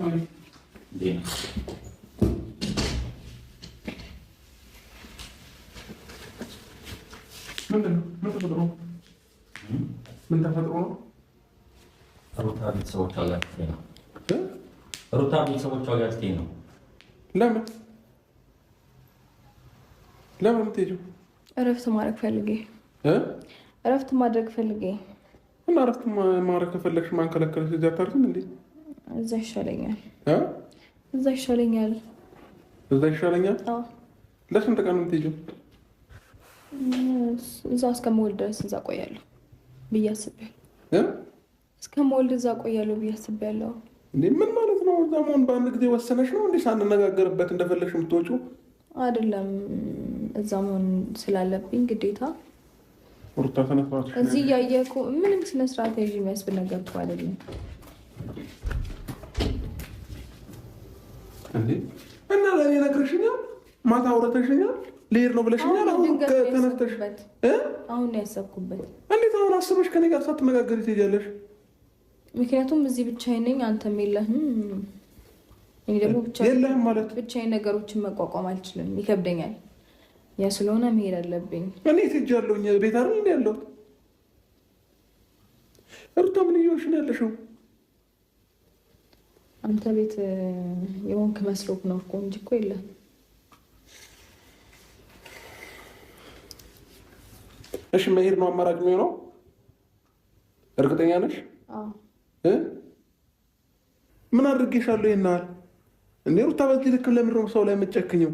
ምንድን ነው? ምን ተፈጥሮ ነው? ምን ተፈጥሮ ነው? ሩታ ቤተሰቦቿ ጋር ልትሄድ ነው። ሩታ ቤተሰቦቿ ጋር ልትሄድ ነው። ለምን ለምን የምትሄጂው? እረፍት ማድረግ ፈልጌ እረፍት ማድረግ ፈልጌ። እና እረፍት ማድረግ ከፈለግሽ ማን ከለከለሽ? እዚህ አታርፊም እንዴ? እዛ ይሻለኛል። እዛ ይሻለኛል። እዛ ይሻለኛል። ለስንት ቀን ነው የምትሄጂው? እዛ እስከምወልድ ድረስ እዛ ቆያለሁ ብዬ አስቤያለሁ። እስከምወልድ እዛ ቆያለሁ ብዬ አስቤያለሁ። እንዴ ምን ማለት ነው? እዛ መሆን በአንድ ጊዜ ወሰነሽ ነው እንዴ? ሳንነጋገርበት እንደፈለግሽ የምትወጪው? አይደለም፣ እዛ መሆን ስላለብኝ ግዴታ። ሩታ ስነ ስርዓት እዚህ እያየህ እኮ ምንም ስነ ስርዓት ያዥ የሚያስብል ነገር እኮ አይደለም። እንዴ እና ለእኔ ነግረሽኛል፣ ማታ አውርተሽኛል፣ ልሄድ ነው ብለሽኛል። አሁን ተነስተሽ አሁን ነው ያሰብኩበት። እንዴት አሁን አስበሽ ከኔ ጋር ሳትነጋገሪ ትሄጃለሽ? ምክንያቱም እዚህ ብቻዬን ነኝ፣ አንተም የለህም። እኔ ደግሞ የለህም ማለት ብቻዬን ነገሮችን መቋቋም አልችልም፣ ይከብደኛል። ያ ስለሆነ መሄድ አለብኝ። እኔ ሄጃለሁኝ። ቤት አይደል እንደ ያለሁት። ሩታ ምን እየሆንሽ ነው ያለሽው? አንተ ቤት የሆንክ መስሎክ ነው እኮ እንጂ እኮ የለህም። እሺ መሄድ ነው አማራጭ የሚሆነው? እርግጠኛ ነሽ? ምን አድርጌሻለሁ? ይሄን ያህል እንዴ ሩታ፣ በዚህ ልክ ለምንድን ነው ሰው ላይ የምትጨክኝው?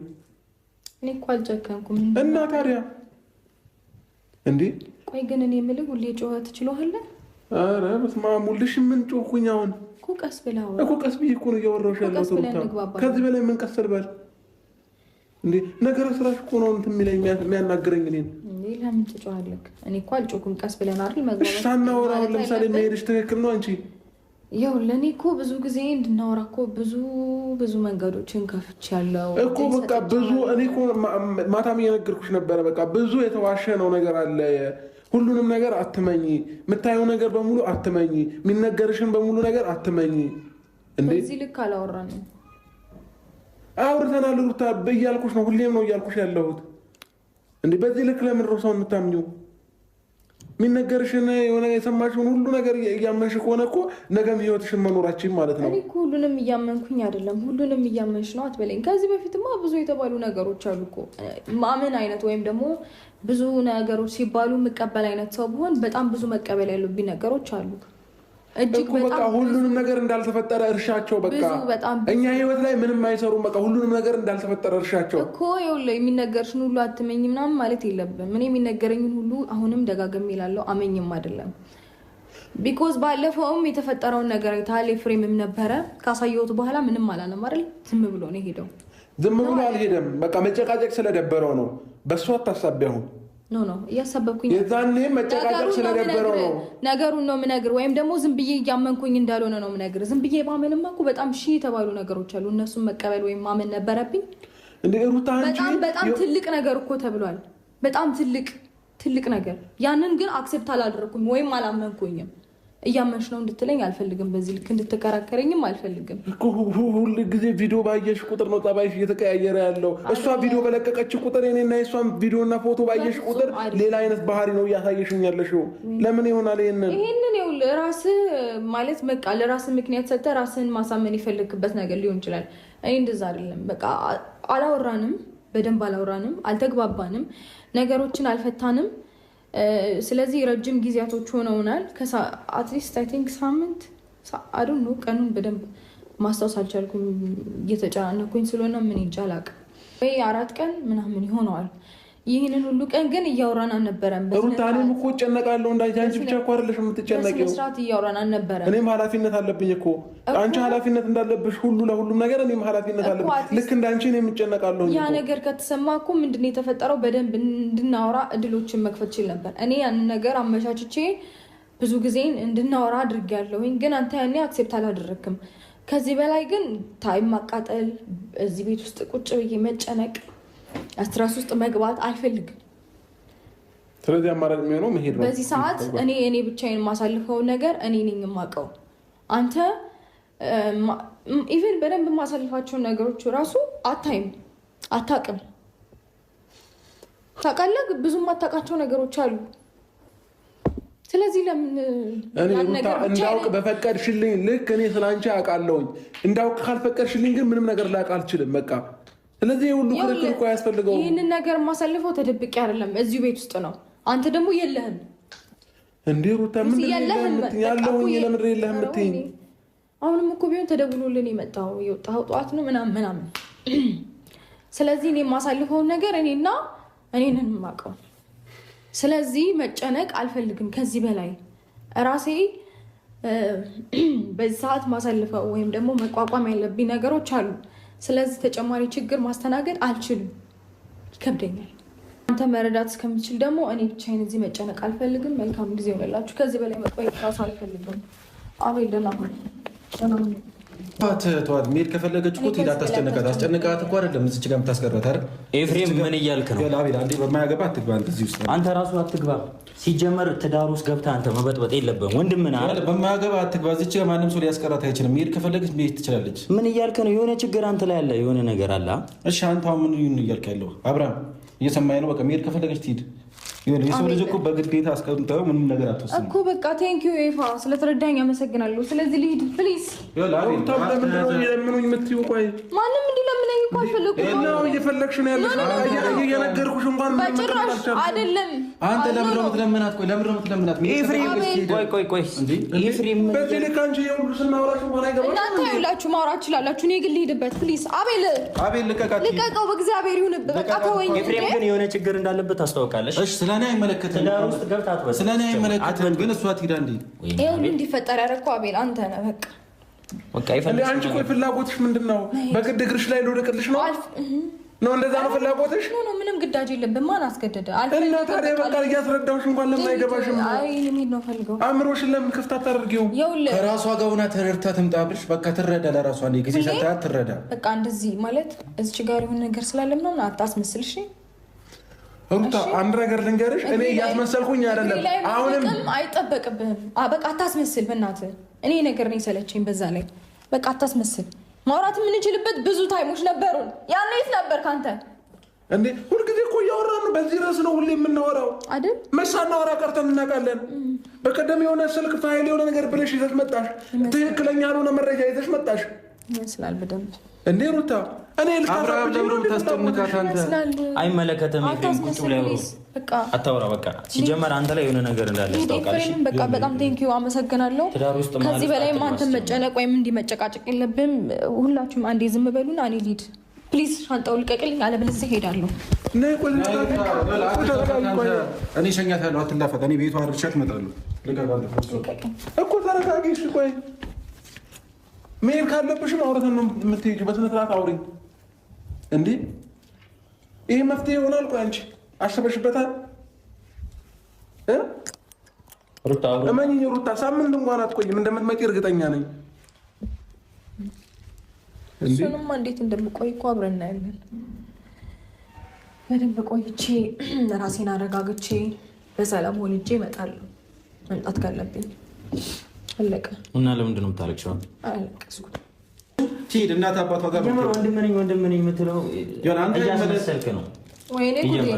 እኔ እኮ አልጨከንኩም። እና ታዲያ እንዴ ቆይ ግን እኔ የምልህ ሁሌ ጮኸህ ትችለዋለህ? ኧረ በስመ አብ ወልድሽ፣ ምን ጮኸኝ አሁን? እኮ ቀስ ብለህ አውራ እኮ ቀስ ብዬ እኮ ነው እያወራሁሽ ያለሁት ሩታ። ከዚህ በላይ ምን ቀስ ልበል እንዴ? ነገረ ስራሽ እኮ ነው እንትን የሚለኝ የሚያናግረኝ እኔን። እንዴ ለምን ትጮኻለህ? እኔ እኮ አልጮኩም። ቀስ ብለን አይደል መግባባት ሳናወራ አሁን ለምሳሌ መሄድሽ ትክክል ነው አንቺ? ያው ለእኔ እኮ ብዙ ጊዜ እንድናወራ እኮ ብዙ ብዙ መንገዶችን ከፍቻለሁ እኮ። በቃ ብዙ እኔ እኮ ማታም እየነገርኩሽ ነበረ። በቃ ብዙ የተዋሸ ነው ነገር አለ። ሁሉንም ነገር አትመኚ፣ የምታየው ነገር በሙሉ አትመኚ፣ የሚነገርሽን በሙሉ ነገር አትመኚ። እንዴ በዚህ ልክ አላወራንም። አውርተናል ሩታ፣ እያልኩሽ ነው፣ ሁሌም ነው እያልኩሽ ያለሁት። እንዴ በዚህ ልክ ለምንድን ነው ሰው የምታምኚው? የሚነገርሽን የሆነ የሰማሽውን ሁሉ ነገር እያመንሽ ከሆነ እኮ ነገም ህይወትሽን መኖራችን ማለት ነው። እኔ እኮ ሁሉንም እያመንኩኝ አይደለም። ሁሉንም እያመንሽ ነው አትበለኝ። ከዚህ በፊትማ ብዙ የተባሉ ነገሮች አሉ እኮ። ማመን አይነት ወይም ደግሞ ብዙ ነገሮች ሲባሉ የምቀበል አይነት ሰው ብሆን በጣም ብዙ መቀበል ያሉብኝ ነገሮች አሉ። እጅግ በቃ ሁሉንም ነገር እንዳልተፈጠረ እርሻቸው። በቃ እኛ ህይወት ላይ ምንም አይሰሩም። በቃ ሁሉንም ነገር እንዳልተፈጠረ እርሻቸው እኮ። ይኸውልህ የሚነገርሽን ሁሉ አትመኝ ምናምን ማለት የለብም። እኔ የሚነገረኝን ሁሉ አሁንም ደጋግሜ እላለሁ፣ አመኝም አይደለም። Because ባለፈውም የተፈጠረውን ነገር አይተሃል። ኤፍሬምም ነበረ ካሳየሁት በኋላ ምንም አላለም አይደል? ዝም ብሎ ነው የሄደው። ዝም ብሎ አልሄደም። በቃ መጨቃጨቅ ስለደበረው ነው። በእሱ አታሳቢ አሁን። No no፣ እያሳበብኩኝ የዛኔ መጨቃጨቅ ስለነበረው ነው። ነገሩን ነው የምነግርህ፣ ወይም ደግሞ ዝም ብዬ እያመንኩኝ እንዳልሆነ ነው የምነግርህ። ዝም ብዬ ማመንማ እኮ በጣም ሺህ የተባሉ ነገሮች አሉ። እነሱን መቀበል ወይም ማመን ነበረብኝ። እንደ ሩታ በጣም በጣም ትልቅ ነገር እኮ ተብሏል። በጣም ትልቅ ትልቅ ነገር። ያንን ግን accept አላደረኩም ወይም አላመንኩኝም። እያመንሽ ነው እንድትለኝ አልፈልግም። በዚህ ልክ እንድትከራከረኝም አልፈልግም። ሁል ጊዜ ቪዲዮ ባየሽ ቁጥር ነው ጠባይሽ እየተቀያየረ ያለው። እሷ ቪዲዮ በለቀቀች ቁጥር እኔና የእሷን ቪዲዮና ፎቶ ባየሽ ቁጥር ሌላ አይነት ባህሪ ነው እያሳየሽኝ ያለሽው። ለምን ይሆናል? ይሄንን ይሄንን ይኸውልህ ራስህ ማለት በቃ ለራስህ ምክንያት ሰጥተህ ራስህን ማሳመን የፈለግክበት ነገር ሊሆን ይችላል። እኔ እንደዛ አይደለም። በቃ አላወራንም፣ በደንብ አላወራንም፣ አልተግባባንም፣ ነገሮችን አልፈታንም። ስለዚህ ረጅም ጊዜያቶች ሆነውናል። At least I think ሳምንት፣ I don't know፣ ቀኑን በደንብ ማስታወስ አልቻልኩም። እየተጨናነኩኝ ስለሆነ ምን እንጃ አላውቅም። ወይ 4 ቀን ምናምን ይሆነዋል። ይህንን ሁሉ ቀን ግን እያወራን አልነበረም። ሩታ እኔም እኮ እጨነቃለሁ። እንዳንቺ አንቺ ብቻ እኮ አይደለሽ የምትጨነቂው። በስነ ስርዓት እያወራን አልነበረም። እኔም ኃላፊነት አለብኝ እኮ። አንቺ ኃላፊነት እንዳለብሽ ሁሉ ለሁሉም ነገር እኔም ኃላፊነት አለብኝ። ልክ እንዳንቺ እኔም እጨነቃለሁ። ያ ነገር ከተሰማ እኮ ምንድን ነው የተፈጠረው በደንብ እንድናወራ እድሎችን መክፈት ችል ነበር። እኔ ያንን ነገር አመቻችቼ ብዙ ጊዜን እንድናወራ አድርጌያለሁኝ፣ ግን አንተ ያኔ accept አላደረግክም። ከዚህ በላይ ግን time ማቃጠል፣ እዚህ ቤት ውስጥ ቁጭ ብዬ መጨነቅ፣ stress ውስጥ መግባት አልፈልግም። ስለዚህ አማራጭ የሚሆነው መሄድ ነው። በዚህ ሰዓት እኔ ብቻዬን የማሳልፈውን ነገር እኔ ነኝ የማውቀው። አንተ Even በደንብ የማሳልፋቸውን ነገሮች ራሱ አታይም፣ አታውቅም። ታውቃለህ፣ ብዙ የማታውቃቸው ነገሮች አሉ። ስለዚህ ለምን እንዳውቅ በፈቀድሽልኝ ልክ እኔ ስላንቺ አውቃለሁኝ። እንዳውቅ ካልፈቀድሽልኝ ግን ምንም ነገር ላውቅ አልችልም። በቃ ስለዚህ ሁሉ ክርክር እኮ አያስፈልገውም። ይህንን ነገር የማሳልፈው ተደብቄ አይደለም፣ እዚሁ ቤት ውስጥ ነው። አንተ ደግሞ የለህም እንዴ ሩታ? ምንድን ያለሁኝ? ለምንድን የለህም የምትይኝ? አሁንም እኮ ቢሆን ተደውሎልን የመጣው የወጣኸው ጠዋት ነው ምናምን ምናምን። ስለዚህ እኔ የማሳልፈውን ነገር እኔና እኔንን የማውቀው። ስለዚህ መጨነቅ አልፈልግም ከዚህ በላይ ራሴ በዚህ ሰዓት ማሳልፈው ወይም ደግሞ መቋቋም ያለብኝ ነገሮች አሉ። ስለዚህ ተጨማሪ ችግር ማስተናገድ አልችልም፣ ይከብደኛል። አንተ መረዳት እስከምችል ደግሞ እኔ ብቻዬን እዚህ መጨነቅ አልፈልግም። መልካም ጊዜ ይሆንላችሁ። ከዚህ በላይ መቆየት ራሱ አልፈልግም። አቤል ደህና ሁን። ተዋት። መሄድ ከፈለገች እኮ ትሄድ። አታስጨንቃት። አስጨንቃት እኮ አይደለም እዚች ጋር የምታስቀራት አይደል? ኤፍሬም ምን እያልክ ነው? አቤል አንዴ በማያገባ አትግባ። አንተ እዚህ ውስጥ አንተ ራሱ አትግባ። ሲጀመር ትዳር ውስጥ ገብተህ አንተ መበጥበጥ የለብህም። ወንድም ነህ አይደል? በማያገባ አትግባ። እዚች ጋር ማንም ሰው ሊያስቀራት አይችልም። መሄድ ከፈለገች መሄድ ትችላለች። ምን እያልክ ነው? የሆነ ችግር አንተ ላይ አለ፣ የሆነ ነገር አለ። እሺ አንተ አሁን ምን እያልክ ያለው? አብርሃም እየሰማኸኝ ነው? በቃ መሄድ ከፈለገች ትሂድ። የሰው ልጅ እኮ በግዴታ አስቀምጠው ምንም ነገር አትወስንም እኮ። በቃ thank you ኤፋ፣ ስለተረዳኝ አመሰግናለሁ። ስለዚህ ልሂድ please። ለምኑኝ የምትይው? ቆይ ማንም እንዲለምነኝ እኮ አልፈለኩም። እየፈለግሽ ነው ያለሽ። እየነገርኩሽ እንኳን በጭራሽ አይደለም። አንተ ለምንድን ነው የምትለምናት? ቆይ ለምንድን ነው የምትለምናት? ኤፍሬም ቆይ ቆይ ቆይ፣ ኤፍሬም በዚህ ልክ አንቺ የሁሉ ስናወራሽ እንኳን አይገባሽም። እናንተ ይኸውላችሁ ማውራት ትችላላችሁ። እኔ ግን ልሂድበት please። አቤል አቤል ልቀቃት፣ ልቀቀው፣ በእግዚአብሔር ይሁንብህ። በቃ ተወኝ። ኤፍሬም ግን የሆነ ችግር እንዳለበት ታስታውቃለሽ። እሺ ስለኔ አይመለከትም። ትዳር ውስጥ ገብተህ አትበል። ስለኔ አይመለከትም። ግን እሷ ትሂድ አንዴ። ይሄ ሁሉ እንዲፈጠር ያደረኩህ አቤል አንተ ነህ። በቃ በቃ አንቺ ቆይ ፍላጎትሽ ምንድን ነው? በግድ እግርሽ ላይ ልውደቅልሽ ነው ነው? እንደዛ ነው ፍላጎትሽ? No ምንም ግዳጅ የለብህም። ማን አስገደደ? እና ታዲያ በቃ እያስረዳሁሽ እንኳን ለምን አይገባሽም? አይ እኔ ነው ፈልገው። አእምሮሽን ለምን ክፍት አታደርጊውም? ከራሷ ጋር ሆና ተረድታ ትምጣብሽ። በቃ ትረዳ፣ ለራሷ አንዴ ጊዜ ሰጥታት ትረዳ። በቃ እንደዚህ ማለት እዚች ጋር የሆነ ነገር ስላለ ምናምን አታስመስል። እሺ ሩታ አንድ ነገር ልንገርሽ፣ እኔ እያስመሰልኩኝ አይደለም። አሁንም አይጠበቅብህም። በቃ አታስመስል በእናትህ። እኔ ነገር ነው የሰለቸኝ። በዛ ላይ በቃ አታስመስል። ማውራት የምንችልበት ብዙ time ኦች ነበሩን። ያኔ የት ነበር ካንተ እንዴ? ሁልጊዜ እኮ እያወራን ነው። በዚህ ርዕስ ነው ሁሌ የምናወራው አይደል? መች ሳናወራ ቀርተን እናውቃለን? በቀደም የሆነ ስልክ ፋይል የሆነ ነገር ብለሽ ይዘሽ መጣሽ። ትክክለኛ ያልሆነ መረጃ ይዘሽ መጣሽ ይመስላል በደንብ እንዴ ሩታ። እኔ አብርሃም ለምን ታስጨንቃት አንተ? አይመለከትም። ኤፍሬም ቁጭ ብለህ አታውራ። በቃ ሲጀመር አንተ ላይ የሆነ ነገር እንዳለ ያስታውቃል። ኤፍሬም በቃ በጣም thank you አመሰግናለሁ። ከዚህ በላይ አንተን መጨነቅ ወይም እንዲህ መጨቃጨቅ የለብህም። ሁላችሁም አንዴ ዝም በሉና እኔ ልሂድ please። ሻንጣው ልቀቅልኝ፣ አለበለዚያ እሄዳለሁ። እኔ እሸኛታለሁ። አትላፈጥ። እኔ ቤቷ አድርሻት እመጣለሁ እኮ ተረጋጊ። እሺ ቆይ መሄድ ካለብሽም አውርተን ነው የምትሄጂው። በስነ ስርዓት አውሪኝ እንዴ። ይሄ መፍትሄ ይሆናል? ቆይ አንቺ አስበሽበታል? እመኚኝ ሩታ፣ ሳምንት እንኳን አትቆይም። እንደምትመጪ እርግጠኛ ነኝ። እሱንማ እንዴት እንደምቆይ እኮ አብረን እናያለን። በደንብ ቆይቼ ራሴን አረጋግቼ በሰላም ወልጄ እመጣለሁ። መምጣት ካለብኝ አለቀ። እና ለምንድን ነው የምታለቅሽው? አላለቀስኩም። ትሂድ እናት አባቷ ጋር። ወንድም ነኝ ወንድም ነኝ የምትለው እያስመሰልክ ነው።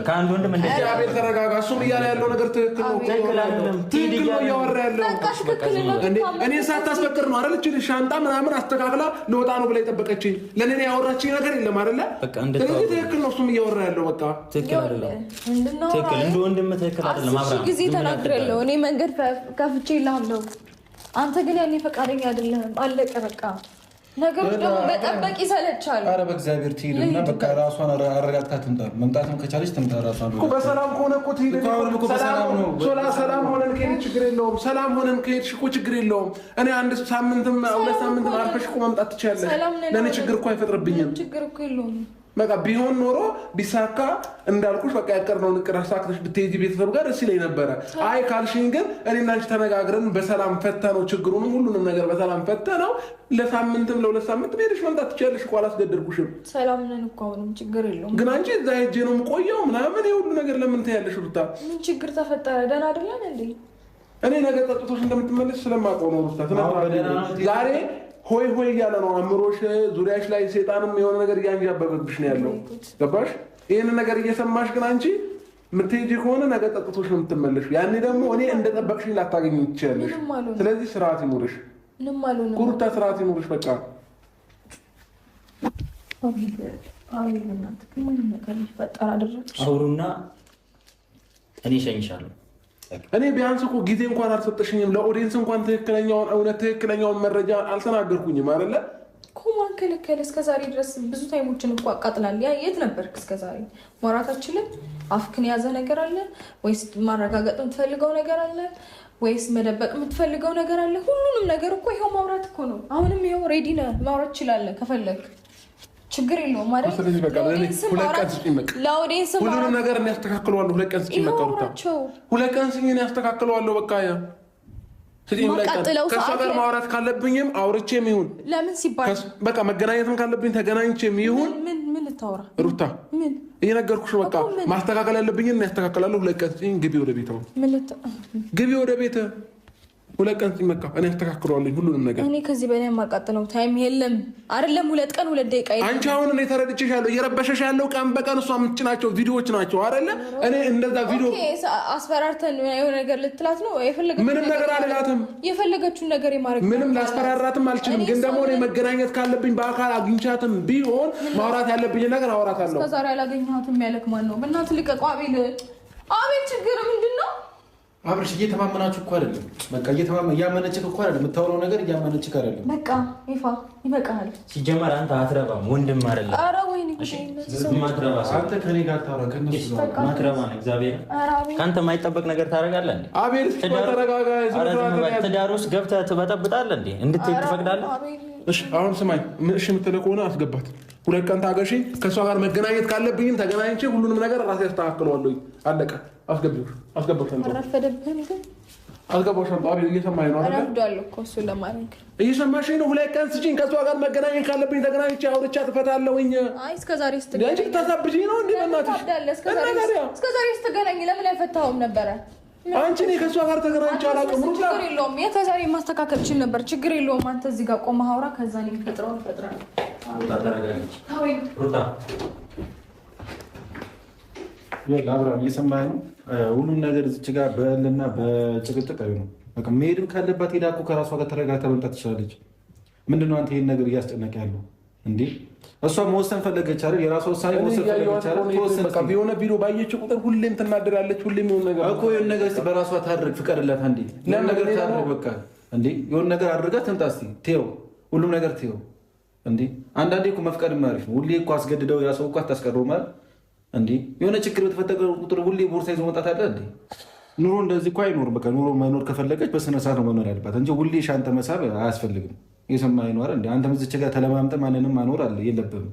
ከአንድ ወንድም እንደዚህ አቤል ተረጋጋ። እሱም እያለ ያለው ነገር ትክክል ነው። ትክክል ነው እያወራ ያለው። እኔ ሳታስፈቅድ ነው አይደል? እቺ ሻንጣ ምናምን አስተካክላ ልወጣ ነው ብላ የጠበቀችኝ። ለእኔ ያወራችኝ ነገር የለም አይደለ? ስለዚህ ትክክል ነው እሱም እያወራ ያለው። በቃ ትክክል አይደለም። ትክክል እንደ ወንድም ትክክል አይደለም። አብርሃም ጊዜ ተናግሬያለሁ። እኔ መንገድ ከፍቼ እልሃለሁ። አንተ ግን ያኔ ፈቃደኛ አይደለህም። አለቀ በቃ። ነገሮች ደግሞ መጠበቅ ይሰለቻል። ኧረ በእግዚአብሔር ትሂድና በቃ ራሷን አረጋግታ ትምጣ። መምጣትም ከቻለች ትምጣ። ራሷን እኮ በሰላም ከሆነ እኮ ትሂድ። በሰላም ነው። ሰላም ሆነን ከሄድሽ ችግር የለውም። ሰላም ሆነን ከሄድሽ እኮ ችግር የለውም። እኔ አንድ ሳምንትም ሁለት ሳምንትም አርፈሽ እኮ መምጣት ትችያለሽ። ለእኔ ችግር እኮ አይፈጥርብኝም። ችግር እኮ የለውም። በቃ ቢሆን ኖሮ ቢሳካ እንዳልኩሽ በቃ ያቀርነውን እቅድ አሳክተሽ ብትሄጂ ቤተሰብ ጋር ደስ ይለኝ ነበረ። አይ ካልሽኝ ግን እኔና አንቺ ተነጋግረን በሰላም ፈተነው ችግሩንም ሁሉንም ነገር በሰላም ፈተነው ለሳምንትም ለሁለት ሳምንት ሄደሽ መምጣት ትችያለሽ እኮ አላስገደድኩሽም። ሰላም ነን እኮ አሁንም ችግር የለውም። ግን አንቺ እዛ ሄጄ ነው የምቆየው ምናምን የሁሉ ነገር ለምን ትያለሽ? ሩታ ምን ችግር ተፈጠረ? ደህና አይደለን እንዴ? እኔ ነገ ጠጥቶሽ እንደምትመለስ ስለማውቀው ነው ሩታ። ዛሬ ሆይ ሆይ እያለ ነው አእምሮሽ፣ ዙሪያሽ ላይ ሴጣንም የሆነ ነገር እያንዣበበብሽ ነው ያለው። ገባሽ? ይህን ነገር እየሰማሽ ግን አንቺ የምትሄጂ ከሆነ ነገ ጠጥቶሽ ነው የምትመለሽ። ያኔ ደግሞ እኔ እንደጠበቅሽኝ ላታገኝ ትችያለሽ። ስለዚህ ስርዓት ይኑርሽ፣ ሩታ፣ ስርዓት ይኑርሽ። በቃ አውሩና እኔ እሸኝሻለሁ። እኔ ቢያንስ እኮ ጊዜ እንኳን አልሰጠሽኝም። ለ audience እንኳን ትክክለኛውን እውነት ትክክለኛውን መረጃ አልተናገርኩኝም አይደለ? እኮ ማን ከለከለ? እስከዛሬ ድረስ ብዙ time ኦችን እኮ አቃጥላል። ያ የት ነበርክ እስከዛሬ? ማውራታችንን አፍክን የያዘ ነገር አለ ወይስ ማረጋገጥ የምትፈልገው ነገር አለ ወይስ መደበቅ የምትፈልገው ነገር አለ? ሁሉንም ነገር እኮ ይኸው ማውራት እኮ ነው። አሁንም ይኸው ready ነህ፣ ማውራት ትችላለህ ከፈለግ ችግር የለውም አይደል? ስለዚህ በቃ ለእኔ 2 ቀን ስጪኝ። በቃ ለ audience ሁሉንም ነገር እኔ ያስተካክለዋለሁ። 2 ቀን ስጪኝ። በቃ ሩታ፣ 2 ቀን ስጪኝ፣ እኔ ያስተካክለዋለሁ። በቃ ያ ስጪኝ። 2 ቀን ማቃጥለው ከእሷ ሰዓት ጋር ማውራት ካለብኝም አውርቼም ይሁን ለምን ሲባል በቃ መገናኘትም ካለብኝ ተገናኝቼም ይሁን። ምን ምን ልታወራ? ሩታ፣ ምን እየነገርኩሽ ነው። በቃ እኮ ምን? ማስተካከል ያለብኝን እኔ ያስተካክላለሁ። 2 ቀን ስጪኝ። ግቢ ወደ ቤት አሁን። ምን ልታ ግቢ ወደ ቤት። 2 ቀን ስጪኝ። በቃ እኔ ያስተካክለዋለሁ ሁሉንም ነገር። እኔ ከዚህ በላይ የማቃጥለው time የለም። አይደለም 2 ቀን 2 ደቂቃ የለም። አንቺ አሁን እኔ ተረድቼሻለሁ። እየረበሸሽ ያለው ቀን በቀን እሷ የምትጭናቸው ቪዲዮዎች ናቸው አይደለ? እኔ እንደዛ ቪዲዮ Okay፣ አስፈራርተን የሆነ ነገር ልትላት ነው የፈለገችውን ምንም ነገር አልላትም። የፈለገችውን ነገር የማድረግ ምንም መብት አላት። ላስፈራራትም አልችልም። እኔ ግን ደግሞ እኔ እሷን መገናኘት ካለብኝ በአካል አግኝቻትም ቢሆን ማውራት ያለብኝ ነገር አውራታለሁ። እስከዛሬ አላገኘኋትም ያለክ ማን ነው? በእናትህ ልቀቁ። አቤል፣ አቤል፣ ችግር ምንድን ነው? አብርሽ፣ እየተማመናችሁ እኮ አይደለም። በቃ እያመነችክ እኮ አይደለም። የምታወራው ነገር እያመነችክ አይደለም። በቃ ይፋ ይበቃሃል። ሲጀመር አንተ አትረባም፣ ወንድም አይደለም። ኧረ ወይኔ ጉዴ! እነዚህ ሰዎች። ማትረባ ሰው። አንተ ከኔ ጋር ታወራ ከእነሱ ጋር ማትረባ ነው። እግዚአብሔር ኧረ አቤል፣ ከአንተ የማይጠበቅ ነገር ታደርጋለህ እንዴ? አቤል፣ እስኪ ቆይ ተረጋጋ። ስነ ኧረ ዝም ስርዓት በል። ያዝ። ትዳር ውስጥ ገብተህ ትበጠብጣለህ እንዴ? እንድትሄድ ኧረ ትፈቅዳለህ? አቤል፣ እሺ አሁን ስማኝ፣ እሺ የምትለው ከሆነ አስገባት። 2 ቀን ታገሺ። ከእሷ ጋር መገናኘት ካለብኝም ተገናኝቼ ሁሉንም ነገር ራሴ ያስተካክለዋለሁ። አለቀ። አስገቢው፣ አስገባው ሻንጣው፣ አልረፈደብህም ግን? አስገባው ሻንጣው። አቤል፣ እየሰማኸኝ ነው አይደለ? ረፍዷል እኮ እሱን ለማድረግ። እየሰማሽኝ ነው? 2 ቀን ስጪኝ። ከእሷ ጋር መገናኘት ካለብኝ ተገናኝቼ አውርቻት እፈታለሁኝ። አይ እስከዛሬ እንደ አንቺ ስትገናኝ ልታሳብጂኝ ነው እንዴ? ለምን በእናትሽ ታብዳለህ? እና ታዲያ እስከዛሬ ስትገናኝ ለምን አይፈታኸውም ነበረ? አንቺ እኔ ከእሷ ጋር ተገናኝቼ አላውቅም። ሩታ። ችግር የለውም። የከዛሬ ማስተካከል ችል ነበር። ችግር የለውም። አንተ እዚህ ጋር ቆመህ አውራ። ከዛ እኔ የምፈጥረውን እፈጥራለሁ። ሩታ ተረጋጊ። ተወኝ። ሩታ። ይኸውልህ አብርሃም፣ እየሰማኸኝ ነው? ሁሉም ነገር እዚች ጋር በእልና በጭቅጭቅ አይሆንም። በቃ መሄድም ካለባት ሄዳ እኮ ከራሷ ጋር ተረጋግታ መምጣት ትችላለች። ምንድነው አንተ ይሄን ነገር እያስጨነቀ ያለው እንዴ? እሷ መወሰን ፈለገች አይደል? የራሷ ውሳኔ እኔ መወሰን እያየኋት ፈለገች አይደል? እኮ ነው። ተወሰን በቃ የሆነ ቪዲዮ ባየችው ቁጥር ሁሌም ትናደዳለች። ሁሌም የሆነ ነገር እኮ የሆነ ነገር እስኪ በራሷ ታድርግ፣ ፍቀድላት። አንዴ የሆነ ለምን? ነገር እኔ ታድርግ። በቃ እንዴ የሆነ ነገር አድርጋ ትምጣ እስኪ። ተይው፣ ሁሉም ነገር ተይው። እንዴ አንዳንዴ እኮ መፍቀድም አሪፍ ነው። ሁሌ እኮ አስገድደው ያ ሰው እኮ አታስቀረው ማለት እንዴ የሆነ ችግር በተፈጠረ ቁጥር ሁሌ ቦርሳ ይዞ መውጣት አለ እንዴ? ኑሮ እንደዚህ እኮ አይኖርም። በቃ ኑሮ መኖር ከፈለገች በስነ ስርዓት ነው መኖር ያለባት እንጂ ሁሌ ሻንጣ መሳብ አያስፈልግም። የሰማኸኝ ነው አይደል? እንዴ አንተም እዚች ጋር ተለማምጠህ ማንንም ማኖር አለ የለብህም።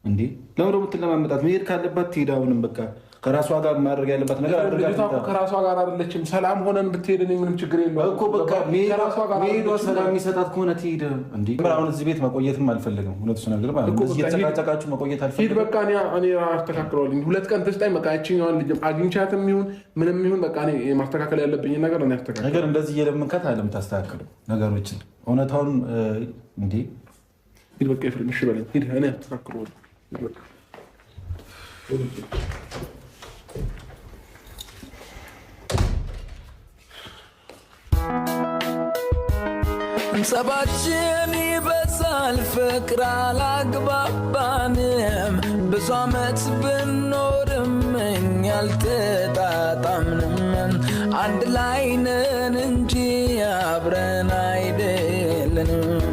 እንዴ ለምን ደግሞ የምትለማመጣት? መሄድ ካለባት ትሄድ። አሁንም በቃ ከራሷ ጋር ማድረግ ያለባት ነገር አድርጋ ልጅቷ እኮ ትምጣ። ከራሷ ጋር አይደለችም። ሰላም ሆነን ብትሄድ እኔ ምንም ችግር የለውም። እኮ በቃ ከራሷ ጋር መሄዷ አይደለችም። ሰላም የሚሰጣት ከሆነ ትሄድ። እንዴ አሁን እዚህ ቤት መቆየትም አልፈልግም። እውነቱ ስነግርህ ማለት ነው። እኮ እንደዚህ በቃ ሂድ። እየተጨቃጨቃችሁ መቆየት ሂድ አልፈልግም። በቃ እኔ አስተካክለዋለሁ። 2 ቀን ትስጠኝ። በቃ ያችኛዋን ልጅ አግኝቻትም ይሁን ምንም ይሁን በቃ እኔ ማስተካከል ያለብኝን ነገር እኔ አስተካክላለሁ። ነገር እንደዚህ እየለመንካት አይደለም የምታስተካክለው ነገሮችን እውነታውን እንዴ ሂድ በቃ ኤፍሬም፣ እሺ በለኝ። ሂድ፣ እኔ አስተካክለዋለሁ። ሂድ በቃ። ጸባችን ይበዛል፣ ፍቅር አላግባባንም። ብዙ ዓመት ብኖርም እኛ አልተጣጣምንም። አንድ ላይ ነን እንጂ አብረን አይደለንም።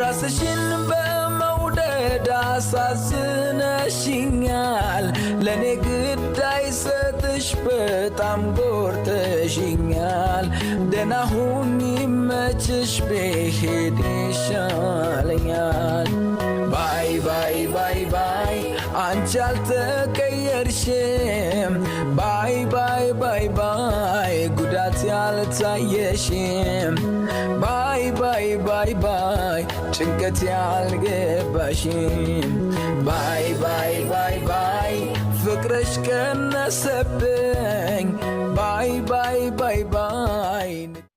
ራስሽን በመውደድ አሳዝነሽኛል። ለእኔ ግድ አይሰጥሽ በጣም ጎርተሽኛል። ደህና ሁኚ መችሽ ብሄድ ይሻለኛል። Bye bye bye bye፣ አንቺ አልተቀየርሽም። Bye bye bye bye፣ ጉዳት ያልታየሽም። Bye bye bye bye፣ ጭንቀት ያልገባሽም። Bye bye bye bye፣ ፍቅርሽ ቀነሰብኝ። Bye bye bye bye።